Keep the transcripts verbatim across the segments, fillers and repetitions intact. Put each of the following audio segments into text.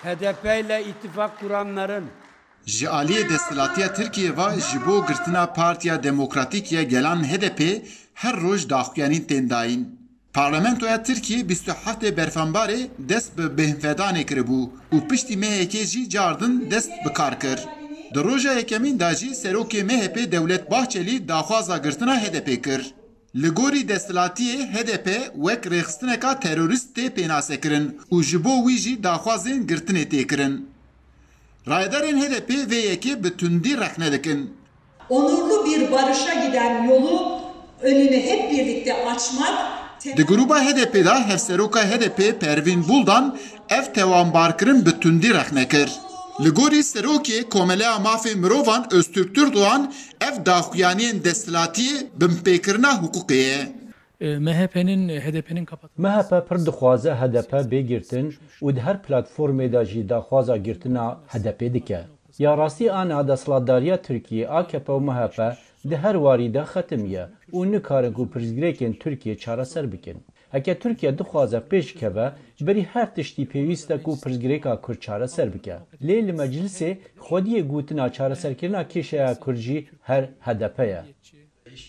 H D P ile ittifak kuranların Ji aliyê desthilatiya Tirkiyê ve ji bo girtina Partiya Demokratîk ya Gelan H D P her roj daxuyanîn tên dayîn. Parlamentoya Tirkiyê bîst û heftê Berfembarê dest bi bêhnvedanê kiribû û piştî mehekê jî cardin dest bi kar kir. Di roja yekemîn de jî serokê M H P Dewlet Bahçelî daxwaza girtina H D P kir. Li gorî desthilatiyê H D P wek rêxistineka terorîst tê pênasekirin û ji bo wî jî daxwazên girtinê tê kirin. Rayedarên H D P vê yekê bi tundî rexne dikin. Onurlu bir barışa giden yolu önünü hep birlikte açmak Di gruba H D P de hevseroka H D P Pervîn Buldan ev tewanbarkirin bi tundî rexne kir. Li gorî serokê Komeleya Mafê Mirovan Öztürk Türkdoğan ev daxuyaniyên desthilatiyê binpêkirina hiqûqê ye. E, M H P'nin, H D P'nin kapatılması. M H P pir dixwaze H D P bê girtin û di her platformê de jî daxwaza girtina H D P dike. Ya rastî ana desthilatdariya Tirkiyê, A K P û M H P di her warî de xetimiye û nikarin ku pirsgirêkên Tirkiyê çareser bikin. Heke Tirkiye dixwaze pêş keve, berî her tiştî pêwîst e ku pirsgirêka Kurd çareser bike. Lê li meclisê xwediyê gotina çareserkirina kêşeya Kurd jî her H D P ye.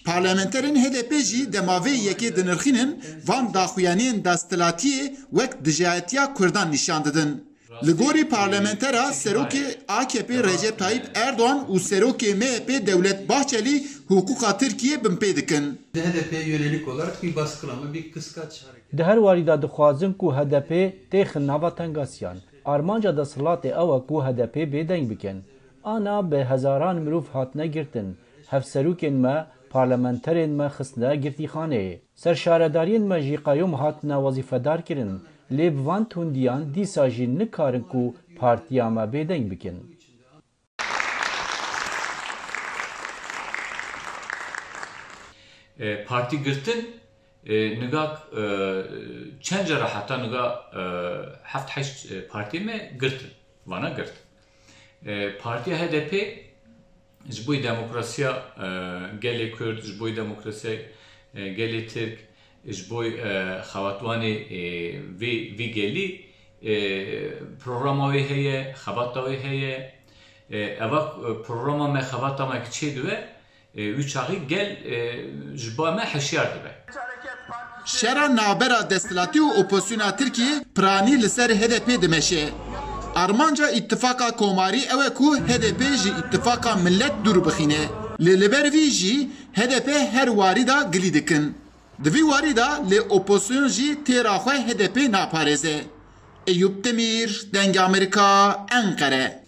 Parlamenterên H D P jî dema vê yekê dinirxînin, van daxuyaniyên desthilatiyê wek dijayetiya Kurdan nîşan didin. Li gorî parlamentera serokê A K P Recep Tayyip Erdoğan û serokê M H P Devlet Bahçeli hiqûqa Tirkiyê binpê dikin. H D P'ye yönelik olarak bir baskılama, bir kıskaç hareket. Di her warî de dixwazin ku H D P têxin nava tengasiyan. Armanca desthilatê ew e ku H D P bêdeng bikin. Ana bi hezaran mirov hatine girtin. Hevserokên me, parlamenterên me xistine girtîxaneyê. Serşaredariyên me jî qeyûm hatine wezîfedar kirin. Lê bi van tundiyan dîsa jî nikarin ku partiya me bêdeng bikin. E, partî girtin, e, niga, e, çend cara heta niga, e, heft heşt, e, partiyê me girtin, vana girtin. E, partiya H D P ji bo demokrasiya, e, gelê Kurd, ji bo demokrasiya, e, gelê Tirk, ji bo, e, xebatwanê, e, vê, vê gelî, e, programa wê heye, xebata wê heye. E, eva, e, programa me, xebata me ki çê dibe, e, wî çaxî gel, e, ji ba me hişyar dibe. Şera navbera desthilatî û opozisyona Tirkiyê piranî li ser H D P dimeşe. Armanca îttifaka komarî ew e ku H D P ji îttifaka milet dûr bixîne. Lê li ber vî jî H D P her warî de gilî dikin. Di vî warî de lê opozisyon jî têra xwe H D P naparêze. Eyûp Demîr, Dengê Amerîka, Enqere.